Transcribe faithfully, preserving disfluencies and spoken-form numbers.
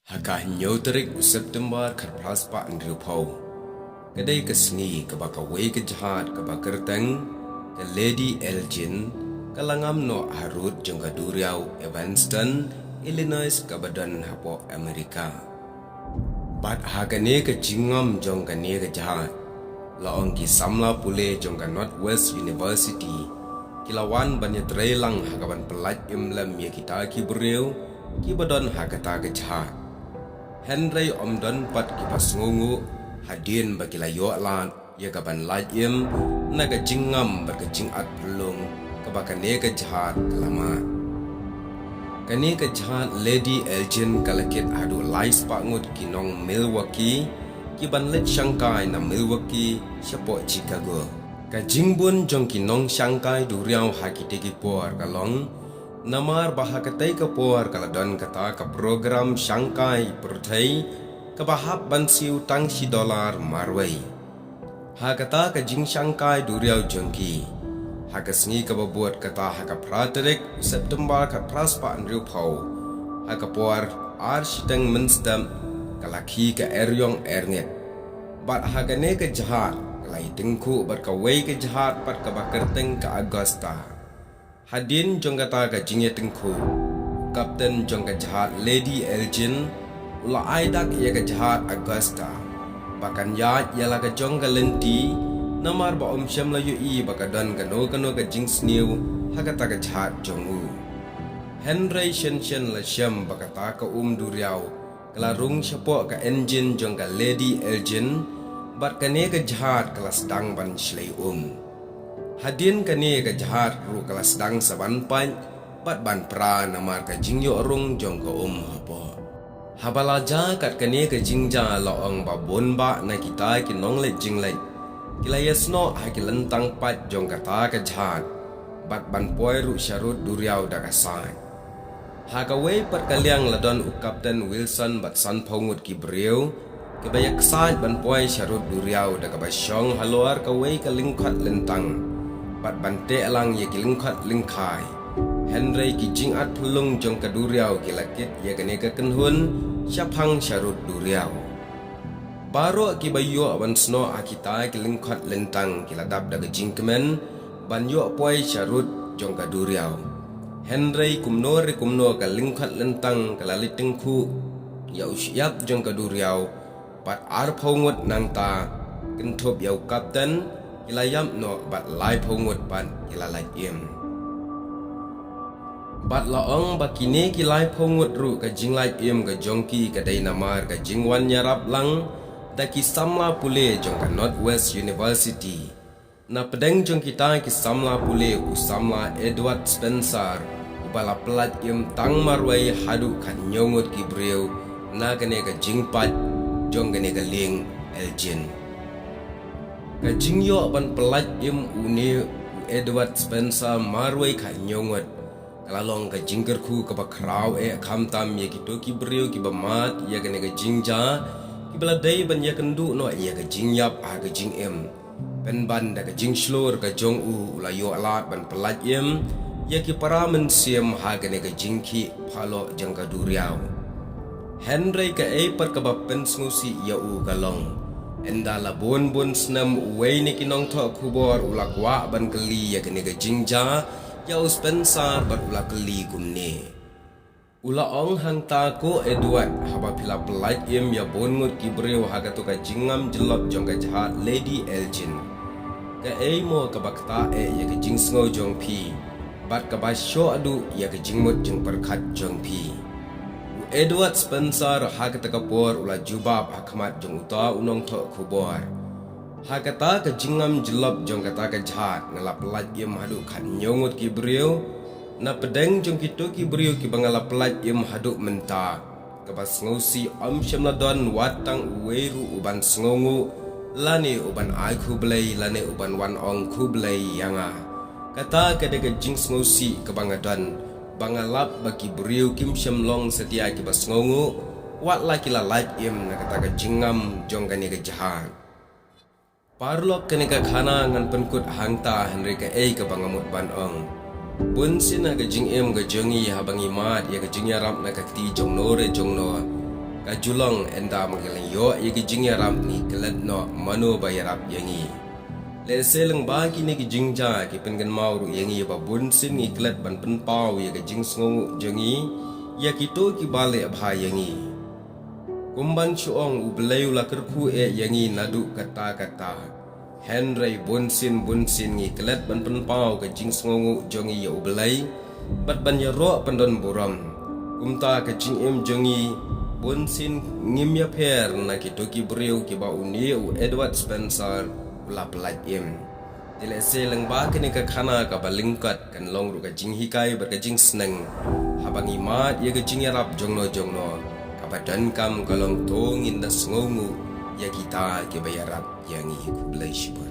Ha ka hynñiew tarik u September khatphra spah hynriewphew, ka dei ka sngi kaba kawei ka jhad kaba kyrteng ka Lady Elgin ka la ngam noh harud jong ka duriaw Evanston, Illinois kaba don hapoh Amerika. Bad ha kane ka jingngam jong kane ka jhad, la ong ki samla pule jong ka Northwest University, ki la wan ban ïatrei lang ha kaban pyllait im lem ïa kita ki briew kiba don ha kata ka jhad. Hynrei ym don pat kiba sngewnguh hadien ba ki la ïoh lad ïa kaban lait im na ka jingngam bad ka jingat phyllung kaba kane ka jhad ka la mad. Kane ka jhad Lady Elgin ka la kit haduh lai spah ngut ki nong Milwaukee kiban leit shangkai na Milwaukee shapoh Chicago. Ka jingbun jong ki nongshangkai duriaw ha kite ki por ka long namar ba ha katei ka por ka la don kata ka program shangkai pyrthei kaba hap ban siew tang shi dollar marwei. Ha kata ka jingshangkai duriaw jong ki, ha ka sngi kaba bud kata ha ka phra tarik u September khatphra spah hynriewphew, ha ka por ar shiteng mynstep, ka la khie ka eriong erngit. Bad ha kane ka jhad ka la ïatyngkhuh bad kawei ka jhad pat kaba kyrteng ka Augusta. Hadien jong kata ka jingïatyngkhuh, u kapten jong ka jhad Lady Elgin u la ai dak ïa ka jhad Augusta ba kan ïaid ïa la ka jong ka lynti, namar ba um shym la ïohi ba ka don kano kano ka jingsniew ha kata ka jhad jong u. Hynrei shen shen la shem ba kata ka um duriaw ka la rung shapoh ka engine jong ka Lady Elgin, bad kane ka jhad ka la sdang ban shlei um. Hadien kane ka jhad ruh ka la sdang sa ban pait bad ban pra namar ka jingïoh rung jong ka um hapoh. Haba la jia kat kane ka jingjia, la ong ba bun bah na kita ki nongleit jingleit ki la ïasnoh ha ki lyntang pait jong kata ka jhad bad ban poi ruh sharud duriaw da ka sait. Ha kawei pat ka liang la don u Kapten Wilson bad sanphew ngut ki briew kiba ïaksaid ban poi sharud duriaw da kaba shong halor kawei ka lyngkot lyntang bad ban teh lang ïa ki lyngkot lyngkhai. Hynrei ki jingat phyllung jong ka duriaw ki la kit ïa kane ka kynhun shaphang sharud duriaw. Baroh kiba ïoh ban snoh ha kita ki lyngkot lyntang ki la dap da ka jingkmen ban ïoh poi sharud jong ka duriaw. Hynrei kumno re kumno ka lyngkot lyntang ka la leit tyngkhuh ïa u shyiap jong ka duriaw, bad arphew ngut nangta, kynthup ïa u kapten, ki la ïap noh bad laiphew ngut pat ki la lait im. Bad la ong ba kine ki laiphew ngut ruh ka jinglait im ka jong ki ka dei namar ka jingwan ïarap lang da ki samla pule jong ka Northwest University. Na pdeng jong kita ki samla pule u samla Edward Spencer, uba la pyllait im tang marwei haduh khathynñiew ngut ki briew na kane ka jingpait jong kane ka lieng Elgin. Ka jingïoh ban pyllait im une u Edward Spencer marwei khathynñiew ngut ka la long ka jingkyrkhu kaba khraw eh khamtam ïa kito ki briew kiba mad ïa kane ka jingjia, kiba la dei ban ïakynduh noh ïa ka jingïap ha ka jingim. Pynban da ka jingshlur ka jong u, u la ïoh lad ban pyllait im ïa ki para mynsiem ha kane ka jingkhih phaloh jong ka duriaw. Hynrei kaei pat kaba pynsngewsih ïa u ka long, ynda la bun bun snem uwei na ki nongthoh khubor u la kwah ban kylli ïa kane ka jingjia ïa u Spencer bad u la kylli kumne. U la ong hangta, ko Edward, haba phi la pyllait im ïa bun ngut ki briew ha kato ka jingngam jyllop jong ka jhad Lady Elgin, kaei mo kaba ktah eh ïa ka jingsngew jong phi bad kaba shoh duh ïa ka jingmut jingpyrkhat jong phi? U Edward Spencer ha kata ka por u la jubab ha khmat jong uta u nongthoh khubor. Ha kata ka jingngam jyllop jong kata ka jhad nga la pyllait im haduh khathynñiew ngut ki briew. Na pdeng jong kito ki briew kiba nga la pyllait im haduh mynta, kaba sngewsih ym shym la don wat tang uwei ruh uban sngewnguh lane uban ai khublei lane uban wan ong khublei ïa nga. Kata ka dei ka jingsngewsih kaba nga don, ba nga lap ba ki briew kim shym long satia kiba sngewnguh wat la ki la lait im na kata ka jingngam jong kane ka jhad. Paralok, kane ka khana ngan pynkut hangta, hynrei kaei kaba nga mut ban ong, bunsien ha ka jingim ka jong ngi haba ngi mad ïa ka jingïarap na ka kti jongno re jongno, ka ju long ynda ma ngi la ïoh ïa ki jingïarap ngi klet noh mano ba ïarap ïa ngi. Lehse lyngba kine ki jingjia ki pynkynmaw ruh ïa ngi ba bunsien ngi klet ban pynpaw ïa ka jingsngewnguh jong ngi ïa kito kiba leh bha ïa ngi. Kum ban shu ong, U Blei u la kyrkhu eh ïa ngi naduh katta katta. Hynrei bunsien bunsien ngi klet ban pynpaw ka jingsngewnguh jong ngi ïa U Blei bad ban ïaroh pyndonburom. Kumta ka jingim jong ngi bunsien ngim ïapher na kito ki briew kiba une u Edward Spencer u la pyllait im. Te lehse lyngba kane ka khana kaba lyngkot kan long ruh ka jinghikai bad ka jingsneng haba ngi mad ïa ka jingïarap jongno jongno, kaba donkam ka long to ngin da sngewnguh ïa kita kiba ïarap ïa ngi. Khublei shibun.